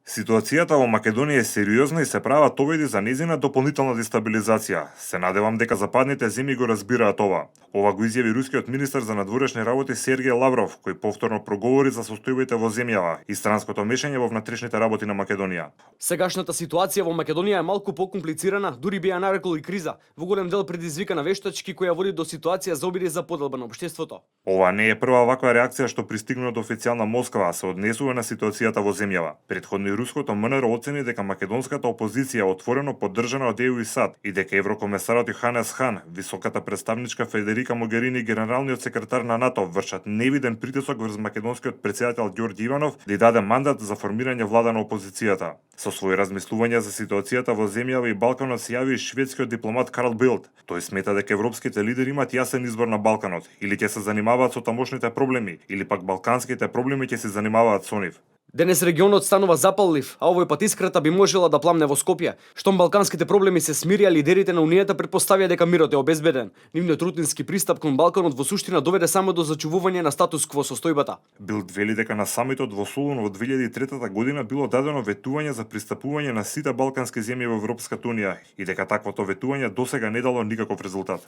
Ситуацијата во Македонија е сериозна и се прават обиди за незина дополнителна дестабилизација. Се надевам дека западните земји го разбираат ова. Ова го изјави рускиот министер за надворешни работи Сергеј Лавров, кој повторно проговори за состојбите во земјава и странското мешање во внатрешните работи на Македонија. Сегашната ситуација во Македонија е малку покомплицирана, дури би ја нарекол и криза, во голем дел предизвикана вештачки која води до ситуација за обиди за поделба на општеството. Ова не е прва ваква реакција што пристигна од официјална Москва, а се однесува на ситуацијата во земјава. Претходно и руското МНР оцени дека македонската опозиција е отворено поддржана од ЕУ и САД и дека еврокомесарот Јоханес Хан, високата представничка Федерика Могерини и генералниот секретар на НАТО вршат невиден притисок врз македонскиот претседател Ѓорѓе Иванов да ја даде мандат за формирање влада на опозицијата. Со своји размислувања за ситуацијата во земјава и Балканот се јави и шведскиот дипломат Карл Билд. Тој смета дека европските лидери имаат јасен избор на Балканот, или ќе се занимаваат со тамошните проблеми, или пак балканските проблеми ќе се занимаваат со нив. Денес регионот станува запаллив, а овој пат искрата би можела да пламне во Скопје. Штом балканските проблеми се смирија, лидерите на Унијата претпоставија дека мирот е обезбеден. Нивниот рутински пристап кон Балканот во суштина доведе само до зачувување на статус кво состојбата. Билд вели дека на самитот во Солун во 2003 година било дадено ветување за пристапување на сите балкански земји во Европската унија и дека таквото ветување досега не дало никаков резултат.